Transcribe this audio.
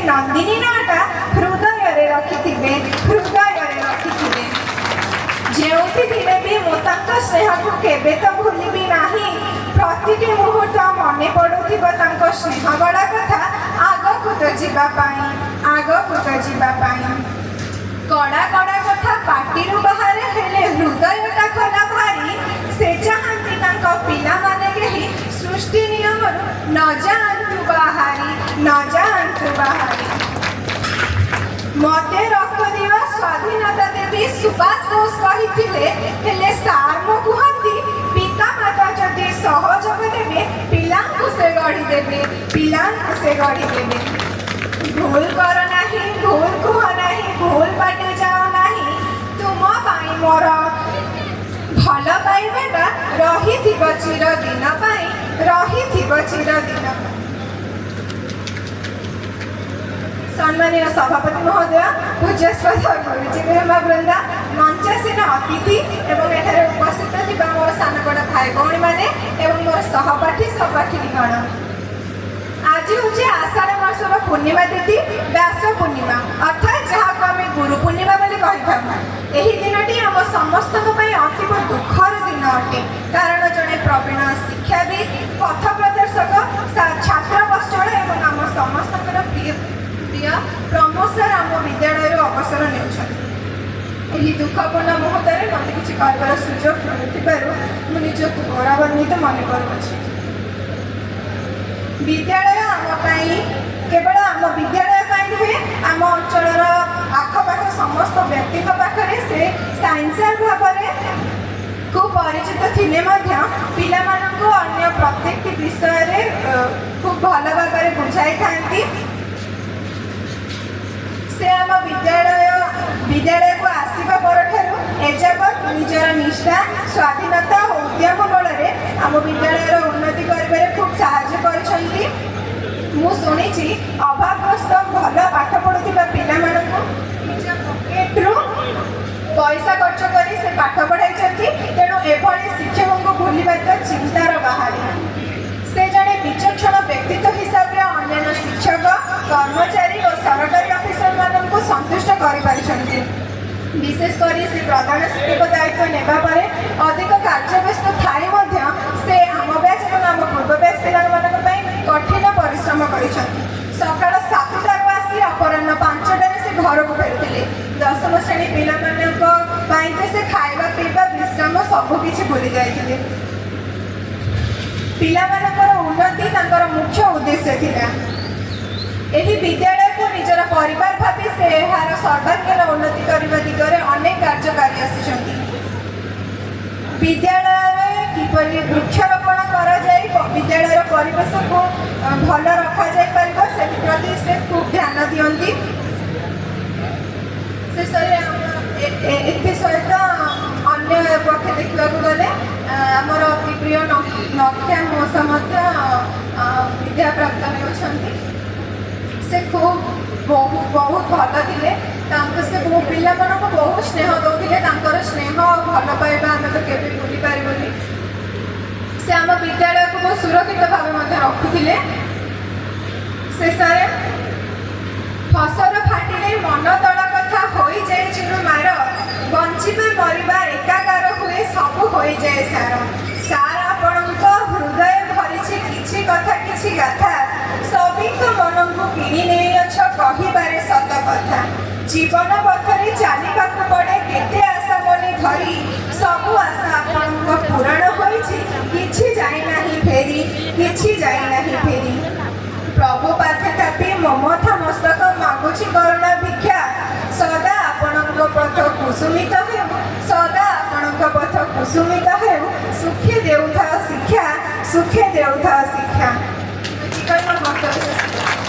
ନନ୍ଦିନୀ ନାଁଟା ହୃଦୟରେ ରଖିଥିବେ, ହୃଦୟରେ ରଖିଥିବେ। ଯେଉଁଠି ଥିଲେ ବି ମୁଁ ତାଙ୍କ ସ୍ନେହକୁ କେବେ ତ ଭୁଲିବି ନାହିଁ। ପ୍ରତିଟି ମୁହୂର୍ତ୍ତ ମନେ ପଡ଼ୁଥିବ ତାଙ୍କ ସ୍ନେହ ଭରା କଥା, ଆଗକୁ ତ ଯିବା ପାଇଁ, ଆଗକୁ ତ ଯିବା ପାଇଁ। କଡ଼ା କଡ଼ା କଥା ପାଟିରୁ ବାହାରେ, ହେଲେ ହୃଦୟଟା ଖୋଲା ଭାରି। ସେ ଚାହାନ୍ତି ତାଙ୍କ ପିଲାମାନେ କେହି ସୃଷ୍ଟି ନିୟମରୁ ନ ଯାଆନ୍ତୁ ବାହାରି, ନ ଯାଆନ୍ତୁ ବାହାରି। ମତେ ରକ୍ତ ଦିଅ, ସ୍ୱାଧୀନତା ଦେବି, ସୁଭାଷ ବୋଷ କହିଥିଲେ। ହେଲେ ସାର୍ ମୁଁ କୁହନ୍ତି, ପିତା ମାତା ଯଦି ସହଯୋଗ ଦେବେ, ପିଲାଙ୍କୁ ସେ ଗଢ଼ିଦେବେ, ପିଲାଙ୍କୁ ସେ ଗଢ଼ିଦେବେ। ଭୁଲ କର ନାହିଁ, ଭୁଲ କୁହ ନାହିଁ, ଭୁଲ ବାଟେ ଯାଅ ନାହିଁ। ତୁମ ପାଇଁ ମୋର ଭଲ ପାଇବାଟା ରହିଥିବ ଚିରଦିନ ପାଇଁ, ରହିଥିବ ଚିରଦିନ ପାଇଁ। ସମ୍ମାନୀୟ ସଭାପତି ମହୋଦୟ, ପୂଜ୍ୟାସ୍ପଦ ଗୁରୁଜୀ ଗୁରୁମା ବୃନ୍ଦ, ମଞ୍ଚାସୀନ ଅତିଥି ଏବଂ ଏଠାରେ ଉପସ୍ଥିତ ଥିବା ମୋର ସାନ ବଡ଼ ଭାଇ ଭଉଣୀମାନେ ଏବଂ ମୋର ସହପାଠୀ ସହପାଠିନୀଗଣ, ଆଜି ହେଉଛି ଆଷାଢ଼ ମାସର ପୂର୍ଣ୍ଣିମା ତିଥି, ବ୍ୟାସ ପୂର୍ଣ୍ଣିମା, ଅର୍ଥାତ୍ ଯାହାକୁ ଆମେ ଗୁରୁ ପୂର୍ଣ୍ଣିମା ବୋଲି କହିଥାଉ। ଏହି ଦିନଟି ଆମ ସମସ୍ତଙ୍କ ପାଇଁ ଅତୀବ ଦୁଃଖର ଦିନ ଅଟେ, କାରଣ ଜଣେ ପ୍ରବୀଣ ଶିକ୍ଷାବିତ୍, ପଥ ପ୍ରଦର୍ଶକ, ଛାତ୍ର ବତ୍ସଳ ଏବଂ ଆମ ସମସ୍ତଙ୍କର ପ୍ରିୟ ପ୍ରିୟ ପ୍ରମୋଦ ସାର୍ ଆମ ବିଦ୍ୟାଳୟରୁ ଅବସର ନେଉଛନ୍ତି। ଏହି ଦୁଃଖପୂର୍ଣ୍ଣ ମୁହୂର୍ତ୍ତରେ ମୋତେ କିଛି କହିବାର ସୁଯୋଗ ମିଳୁଥିବାରୁ ମୁଁ ନିଜକୁ ଗୌରବାନ୍ୱିତ ମନେ କରୁଅଛି। ବିଦ୍ୟାଳୟ ଆମ ପାଇଁ, କେବଳ ଆମ ବିଦ୍ୟାଳୟ ପାଇଁ ନୁହେଁ, ଆମ ଅଞ୍ଚଳର ଆଖପାଖ ସମସ୍ତ ବ୍ୟକ୍ତିଙ୍କ ପାଖରେ ସେ ସାଇନ୍ସ ସାର୍ ଭାବରେ ଖୁବ୍ ପରିଚିତ ଥିଲେ ମଧ୍ୟ ପିଲାମାନଙ୍କୁ ଅନ୍ୟ ପ୍ରତ୍ୟେକଟି ବିଷୟରେ ଖୁବ୍ ଭଲ ଭାବରେ ବୁଝାଇଥାନ୍ତି। ସେ ଆମ ବିଦ୍ୟାଳୟକୁ ଆସିବା ପରଠାରୁ ଏଯାବତ୍ ନିଜର ନିଷ୍ଠା, ସ୍ୱାଧୀନତା ଓ ଉଦ୍ୟମ ବଳରେ ଆମ ବିଦ୍ୟାଳୟର ଉନ୍ନତି କରିବାରେ ଖୁବ୍ ସାହାଯ୍ୟ କରିଛନ୍ତି। ମୁଁ ଶୁଣିଛି, ଅଭାବଗ୍ରସ୍ତ ଭଲ ପାଠ ପଢ଼ୁଥିବା ପିଲାମାନଙ୍କୁ ନିଜ ପକେଟରୁ ପଇସା ଖର୍ଚ୍ଚ କରି ସେ ପାଠ ପଢ଼ାଇଛନ୍ତି। ତେଣୁ ଏଭଳି ଶିକ୍ଷକଙ୍କୁ ଭୁଲିବା ତ ଚିନ୍ତାର ବାହାରେ। ସେ ଜଣେ ବିଚକ୍ଷଣ ବ୍ୟକ୍ତିତ୍ୱ ହିସାବରେ ଅନ୍ୟାନ୍ୟ ଶିକ୍ଷକ, କର୍ମଚାରୀ ଓ ସରକାରୀ ଅଫିସରମାନଙ୍କୁ ସନ୍ତୁଷ୍ଟ କରିପାରିଛନ୍ତି। ବିଶେଷ କରି ସେ ପ୍ରଧାନ ଶିକ୍ଷକ ଦାୟିତ୍ୱ ନେବା ପରେ ଅଧିକ କାର୍ଯ୍ୟବ୍ୟସ୍ତ ଥାଇ ମଧ୍ୟ ସେ ଆମ ବ୍ୟାଚ୍ ଏବଂ ଆମ ପୂର୍ବ ବ୍ୟାଚ୍ ପିଲାମାନଙ୍କ ପାଇଁ କଠିନ ପରିଶ୍ରମ କରିଛନ୍ତି। ସକାଳ 7ଟାରୁ ଆସି ଅପରାହ୍ନ 5ଟାରେ ସେ ଘରକୁ ଫେରୁଥିଲେ। ଦଶମ ଶ୍ରେଣୀ ପିଲାମାନଙ୍କ ପାଇଁ ତ ସେ ଖାଇବା, ପିଇବା, ବିଶ୍ରାମ ସବୁ କିଛି ଭୁଲି ଯାଇଥିଲେ। ପିଲାମାନଙ୍କର ଉନ୍ନତି ତାଙ୍କର ମୁଖ୍ୟ ଉଦ୍ଦେଶ୍ୟ ଥିଲା। ଏହି ବିଦ୍ୟାଳୟକୁ ନିଜର ପରିବାର ଭାବି ସେ ଏହାର ସର୍ବାଙ୍ଗୀନ ଉନ୍ନତି କରିବା ଦିଗରେ ଅନେକ କାର୍ଯ୍ୟ କରି ଆସିଛନ୍ତି। ବିଦ୍ୟାଳୟରେ କିପରି ବୃକ୍ଷରୋପଣ କରାଯାଇ ବିଦ୍ୟାଳୟର ପରିବେଶକୁ ଭଲ ରଖାଯାଇପାରିବ, ସେଥିପ୍ରତି ସେ ଖୁବ୍ ଧ୍ୟାନ ଦିଅନ୍ତି। ଶେଷରେ ଏଥି ସହିତ ଅନ୍ୟ ପକ୍ଷେ ଦେଖିବାକୁ ଗଲେ ଆମର ଅତି ପ୍ରିୟ ନକ୍ଷା ମଉସା ମଧ୍ୟ ବିଦାୟପ୍ରାପ୍ତ ହେଉଛନ୍ତି। ସେ ଖୁବ୍ ବହୁତ ବହୁତ ଭଲ ଥିଲେ। ତାଙ୍କୁ ସେ ବହୁ ପିଲାମାନଙ୍କୁ ବହୁତ ସ୍ନେହ ଦେଉଥିଲେ। ତାଙ୍କର ସ୍ନେହ ଆଉ ଭଲ ପାଇବା ଆମେ ତ କେବେ ଭୁଲି ପାରିବୁନି। ସେ ଆମ ବିଦ୍ୟାଳୟକୁ ବହୁତ ସୁରକ୍ଷିତ ଭାବେ ମଧ୍ୟ ରଖୁଥିଲେ। ଶେଷରେ, ଫସର ଫାଟିଲେ ମନ ତଳ କଥା ହୋଇଯାଏ ଚୁରୁମାର, ବଞ୍ଚିବା ମରିବା ଏକାକାର ହୁଏ, ସବୁ ହୋଇଯାଏ ସାର। ସାର୍, ଆପଣଙ୍କ ହୃଦୟ ଭରିଛି କିଛି କଥା, କିଛି ଗାଥା। ସଭିଙ୍କ ମନକୁ କିଣି ନେଇଅଛ କହିବାରେ ସତ କଥା। ଜୀବନ ପଥରେ ଚାଲିବାକୁ ପଡ଼େ କେତେ ଆଶା ମନେ ଧରି, ସବୁ ଆଶା ଆପଣଙ୍କ ପୂରଣ ହୋଇଛି, କିଛି ଯାଇନାହିଁ ଫେରି, କିଛି ଯାଇନାହିଁ ଫେରି। ପ୍ରଭୁ ପାଖେ ଥାପି ମୋ ମଥା ମସ୍ତକ ମାଗୁଛି କରୁଣା ଭିକ୍ଷା, ସଦା ଆପଣଙ୍କ ପଥ କୁସୁମିତ ହେଉ, ସଦା ଆପଣଙ୍କ ପଥ କୁସୁମିତ ହେଉ। ସୁଖେ ଦେଉଥାଅ ଶିକ୍ଷା, ସୁଖେ ଦେଉଥାଅ ଶିକ୍ଷା। ଏତିକି କହି ମୋର ବକ୍ତବ୍ୟ ଶେଷ କରୁଛି।